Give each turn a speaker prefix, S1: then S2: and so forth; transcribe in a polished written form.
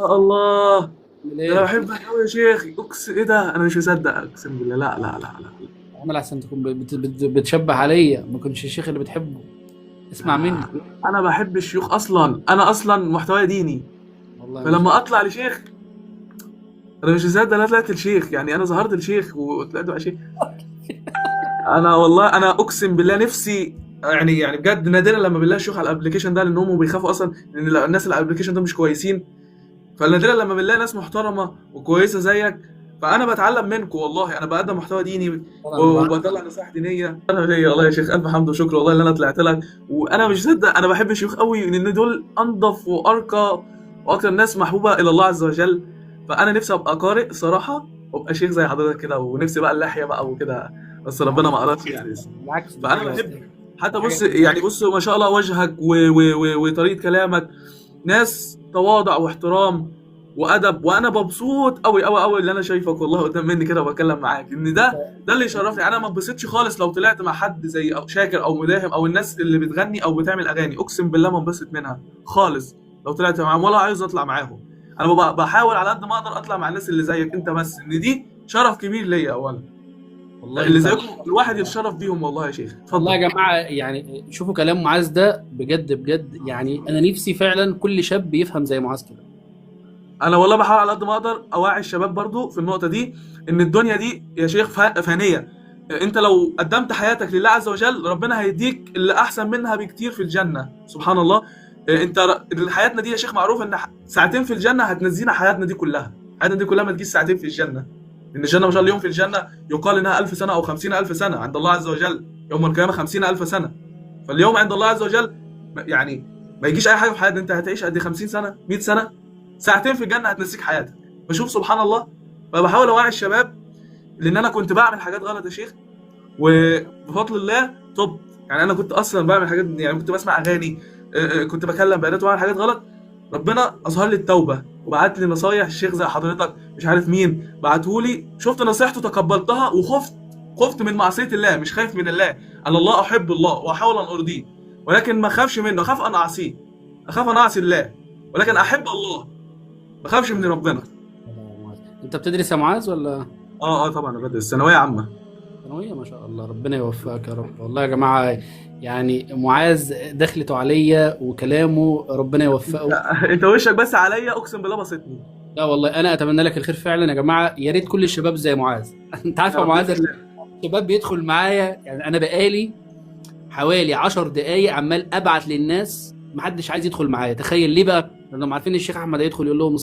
S1: يا الله،
S2: عامل
S1: ده انا
S2: ايه؟
S1: بحبك قوي يا شيخ. اقسم ايه ده، انا مش مصدق، اقسم بالله. لا لا لا لا.
S2: عامل احسن تكون بتشبه عليا، ما كنتش الشيخ اللي بتحبه. اسمع مني.
S1: انا بحب الشيوخ اصلا، انا اصلا محتواي ديني.
S2: والله ما شاء
S1: فلما
S2: الله.
S1: اطلع لشيخ، انا مش مصدق انا طلعت لشيخ، يعني انا ظهرت لشيخ وطلعت مع شيخ. انا والله انا اقسم بالله نفسي، يعني بجد نادرا لما بنلاقي شيوخ على ال application ده، لان هم بيخافوا اصلا ان الناس اللي على ال application ده مش كويسين. فنادرا لما بنلاقي ناس محترمه وكويسة زيك. فانا بتعلم منكم والله، انا بقدم محتوى ديني
S2: انا بقى.
S1: وبطلع نصائح دينية. انا ليا والله يا شيخ الف حمد وشكر والله اللي انا طلعت لك. وانا مش مصدق، انا بحب الشيوخ قوي لان دول انضف وارقى واكثر ناس محبوبه الى الله عز وجل. فانا نفسي ابقى قارئ صراحة، وابقى شيخ زي حضرتك كده، ونفسي بقى اللحية بقى وكده، بس
S2: يا
S1: ربنا
S2: عم
S1: ما ارادش يعني لسه.
S2: بالعكس، دي
S1: فانا
S2: حاجة
S1: بحب، حتى
S2: دي
S1: بص
S2: حاجة
S1: يعني، بص ما شاء الله وجهك وطريقه كلامك، ناس تواضع واحترام وادب. وانا مبسوط قوي قوي قوي اللي انا شايفك والله قدام مني كده وبتكلم معاك، ان ده ده اللي يشرفني. انا ما انبسطش خالص لو طلعت مع حد زي أو شاكر او مداهم او الناس اللي بتغني او بتعمل اغاني، اقسم بالله ما انبسط منها خالص لو طلعت معاهم، ولا عايز اطلع معاهم. انا بحاول على قد ما اقدر اطلع مع الناس اللي زيك انت بس، ان دي شرف كبير ليا اولا.
S2: والله
S1: اللي
S2: انت،
S1: زيكم الواحد يتشرف بيهم والله يا شيخ.
S2: والله
S1: اتفضل.
S2: يا جماعة يعني شوفوا كلام معاذ ده بجد بجد، يعني انا نفسي فعلا كل شاب يفهم زي معاذ كده.
S1: انا والله بحاول على قد ما اقدر اوعي الشباب برضو في النقطة دي، ان الدنيا دي يا شيخ فانيه. انت لو قدمت حياتك لله عز وجل، ربنا هيديك اللي احسن منها بكتير في الجنة، سبحان الله. انت حياتنا دي يا شيخ معروف ان ساعتين في الجنة هتنزينا حياتنا دي كلها. حياتنا دي كلها ما تجيش ساعتين في الجنة. لان الجنة ما شاء الله، اليوم في الجنة يقال انها 1000 سنة او 50,000 سنة عند الله عز وجل، يوم القيامة 50,000 سنة. فاليوم عند الله عز وجل يعني ما يجيش اي حاجة في حياتك. انت هتعيش قد 50 سنة، 100 سنة، ساعتين في الجنة هتنسيك حياتك. بشوف سبحان الله. فبحاول اوعي الشباب، لان انا كنت بعمل حاجات غلط يا شيخ، وبفضل الله تبت. يعني انا كنت اصلا بعمل حاجات، يعني كنت بسمع اغاني، كنت بكلم بنات وبعمل حاجات غلط. ربنا اظهر لي التوبة وبعت لي نصايح الشيخ زي حضرتك، مش عارف مين بعتهولي، شفت نصيحته تقبلتها وخفت. خفت من معصية الله، مش خايف من الله، انا الله احب الله واحاول ان ارضية، ولكن ما اخافش منه، اخاف ان اعصيه، اخاف ان اعصي الله، ولكن احب الله، ما اخافش من ربنا.
S2: انت بتدرس يا معاذ ولا؟
S1: اه طبعا انا بدرس ثانوية عامة.
S2: ثانوية، ما شاء الله، ربنا يوفقك يا رب. والله يا جماعة يعني معاذ دخلته عليا وكلامه ربنا يوفقه.
S1: انت وشك بس عليا اقسم بالله بسطني.
S2: لا والله انا اتمنى لك الخير فعلا يا جماعة، يا ريت كل الشباب زي معاذ. انت عارف
S1: يا
S2: يا
S1: رب
S2: معاذ
S1: باذن الله.
S2: الشباب بيدخل معايا، يعني انا بقالي حوالي 10 دقايق عمال ابعت للناس، محدش عايز يدخل معايا. تخيل ليه بقى؟ لانهم عارفين الشيخ احمد هيدخل يقول لهم